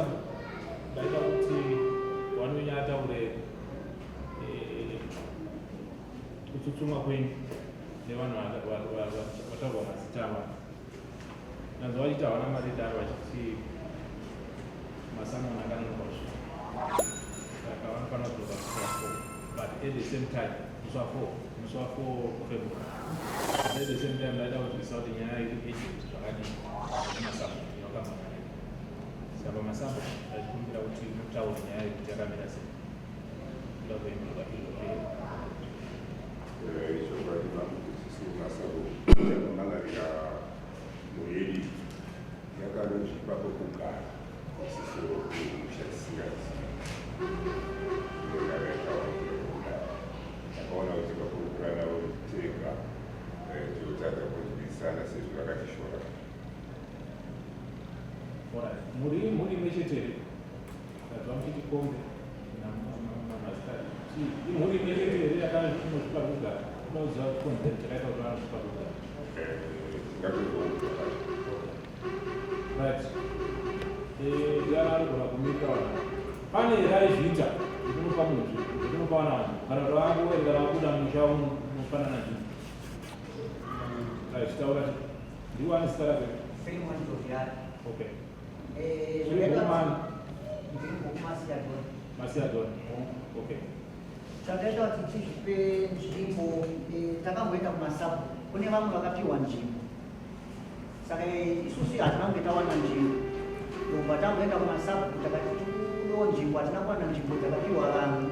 Sabhuku, ndaida kuti wanwenyu ataure eh, kutsutsumwa kwenyu nevanhu vataurwa mazita ava. Ndanzwa vachiti havana mari daro vachiti masamoni akanonoka kusvika. Saka vanofanira kudzoka musi wa 4. But at the same time, musi wa 4, musi wa 4 February. But at the same time ndaida kunzwisisa kuti nyaya iri urgent zvakadii nemasamoni yakamhan'ara. Saka pamasamoni ndachikumbira kuti mutaure nyaya iyi kuti yakamira sei. Kuda kuendera izvo. Chokwadi makudzidzisi masabhuku takamangarira mhuri yedu yakanozvipa pokugara isisu musha tisingazivi takaona kuti tikakurukura navo tega tinotadza kunzwisana sezvo vakatishora. Mhuri imhuri imwe chete here? Ndabva muchiti kombe imhuri imwe chete here yakanozvipa kugara? Unoziva chikonzero chakaita kuti vanozvipa kugara? Right. Ndiani anogona kumika vana? Pane here aizviita zvekunopa munhu zvekunopa vana vanhu kana kuti vangoeri kana vabuda musha unofanana zvinhu? Right, taura. Ndiwo ane zita rake? Philemon Jovial. Okay. Eh, Uri Bhumani? Ndiri kuMasiadoni. Masiadoni. Okay. Chakaita kuti tizvipe nzvimbo takamboenda kumasabhu kune vamwe vakapiwa nzvimbo saka isusu hatina kunge tawana nzvimbo ndobva tamboenda kumasabhuku takati tikudewo nzvimbo hatina kuwana nzvimbo dzakapiwa vamwe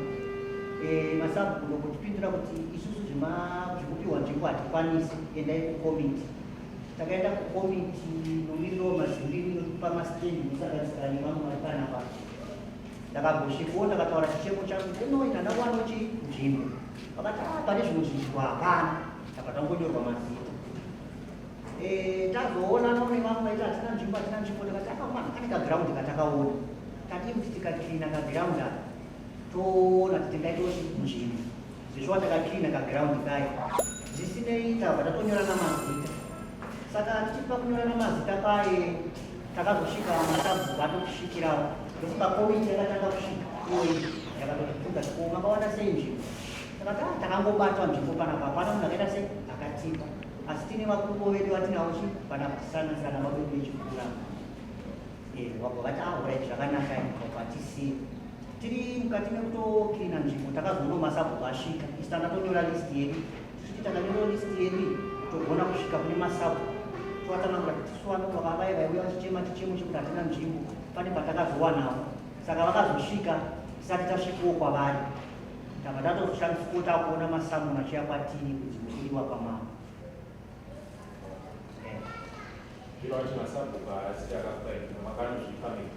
masabhuku ndokutipindura kuti isusu zvekupiwa nzvimbo hatikwanisi endai kukomiti. Takaenda kukomiti nomiriro wemazimbi inotipa mastendi inosanganisira nevamwe vari panapa. Ndakambosvikawo ndakataura chichemo changu kuti no ina ndawanawo chi nzvimbo. Vakati ah pane zvimwe zvinzvimbo hapana. Saka tangonyorwa mazita. Eh, tazoona no nevamwe vaiti hatina nzvimbo hatina nzvimbo ndakati akamana kane kaground katakaona. Tadii kuti tikacleana kaground aka toona kuti tingaitawo nzvimbo. Zveshuwa takacleana kaground kaya zvisinei tabva tatonyorana mazita saka tichipa kunyorana mazita paye takazosvika masabhuku atokusvikirawo ndofunga komiti yakatanga kusvika iyoyi yakatotibvunza ko makawana sei nzvimbo takati ah, takangobatwa nzvimbo panapa hapana munhu akaita sei akatipa asi tine vakuru vedu vatinavo chi panapa tisanganisira navabedu vechikura eh, vabva vati ah, orit zvakanaka vabva tisiya Tiri mukati mekutocleana nzvimbo takazoona masabhuku asvika isu tanga tonyora list yedu tichiti takanyora list yedu togona kusvika kune masabhuku tovatsanangura kuti tisu vano vavai vaiuya vachichema chichemo chekuti hatina nzvimbo pane patakazowanawo saka vakazosvika tisati tasvikawo kwavari tabva tatozoshandiswa takuona masamuni achiya kwatiri kuti mukudiwa kwamambo. Zvino vati masabhuku haasi akakupai nzvimbo makanozvipa mega.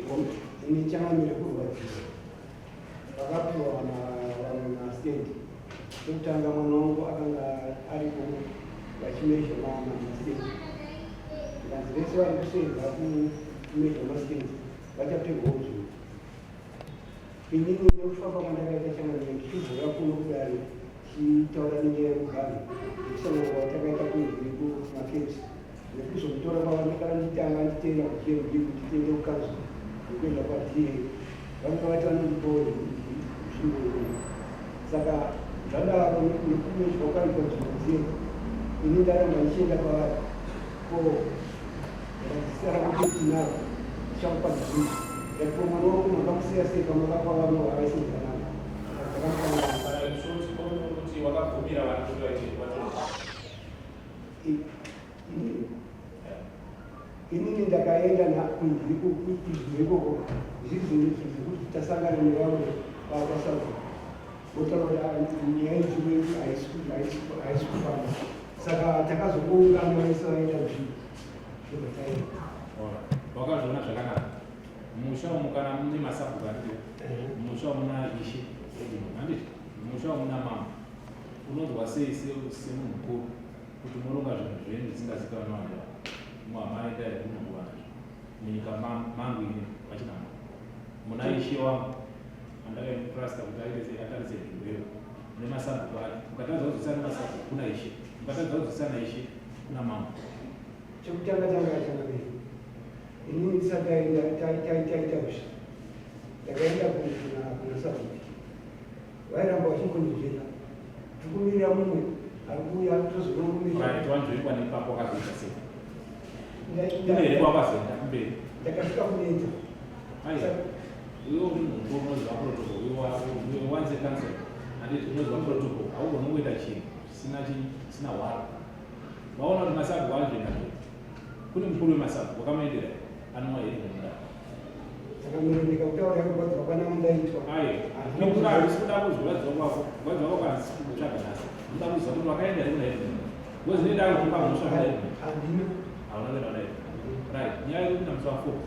Hongu. Ini changamire kurwadziwa. Vakapiwa vamwe mastendi. Chekutanga mwana wangu akanga aripo vachimezha mastendi. Zvikanzi vese vari kusenza kumezha mastendi vachatorwawo nzvimbo. Inini nekufamba kwandakaita changamire ndichizouya kuno kudare tichitaura nenyaya yemuganhu nekusangana kwatakaita kunzviri kumacaps nekuzomutora kwavandakana nditanga nditenda kuGMB kuti tiende kukanzuru nekuenda kwaDA vanga vati vanondipawo nzvimbo iyoyo saka zvadaro nekumezwa kwaitwa nzvimbo dziye ini ndaramba ndichienda kwavari ko Zita rako kuti tinaro tichakupa nzvimbo. Ndati mwana wako makamusiya sei pamakapa vamwe vavaisenza navo? Takamufanana. Saka in short kuti wakabvumira vanhu kuti vaite vatore. Inini ndakaenda kunzvimbo ikoko zviri zvekuti tasangana nevamwe vakwasabva votaura kuti nyaya yenzvimbo yedu haisi kufamba saka takazongoungana vese vaenda nzvimbo ndobva taenda. Wakazviona zvakanaka musha umu kana mune masabhuku handiti musha muna ishe handiti musha muna mambo unonzwa sei semunhu mukuru kuti munoronga zvinhu zvenyu zvisingazikanwa vanhu vavo muhamaenda here kunonguva nazvo munyika mangu ini pachinambo muna ishe wangu andakaimutrusta kuti aite sei atarise nzvimbo iyo nemasabhuku ake mukatadza kudzosana nemasabhuku kuna ishe mukatadza kudzosana ishe kuna mambo. Chekutanga tanga changamire, inini ndisati taita usha, ndakaenda kuna sabhuku, vairamba vachingondivheka, tikumirira mumwe ari kuuya tozonomumira. Right, wanzvengwa neipapo wakazoita sei? Kune here kwawakazoenda kumberi? Ndakasvika kuneta. Aiwa, iwe uri munhu mukuru unoziva protocol, iwe once a council, handiti unoziva protocol, haugoni kungoita chinhu chisina chisina hwaro. Vaona kuti masabhuku anzvenga zve. Kune mukuru wemasabhuku wakamuendera anova here mudare. Saka mirondeka kutaura yakurwadziwa kwananga ndaitwa. Aiwa, nekuda handisi kuda kuzvirwadziwa kwako, kurwadziwa kwako handisi kutsvaga nhasi. Ndinoda kuziva kuti wakaenda here kuna headman. Because ndinoda kupa mhosva kuna headman. Handina. Hauna kuenda kuna headman. Right, nyaya iri kupinda musi wa 4.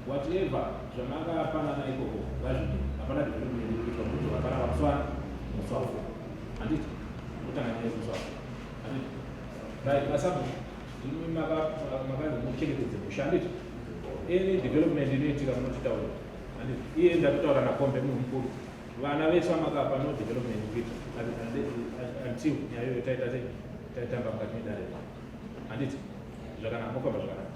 Whatever zvamakapanana ikoko ngazvidi. Hapana development iri kuitwa kuti hapana pamusi wa musi wa 4. Handiti? Kutanga nyaya yemusi wa 4. Handiti? Right, masabhuku imi makanzi muchengetedze musha, handiti? Any development inoitika munotitaura. Handiti? Iye ndatotaura naKombe munhu mukuru. Vana vese vamakapa no development kuita until nyaya iyoyo taita sei? Taitamba mukati medare. Handiti? Zvakanaka, mofamba zvakanaka.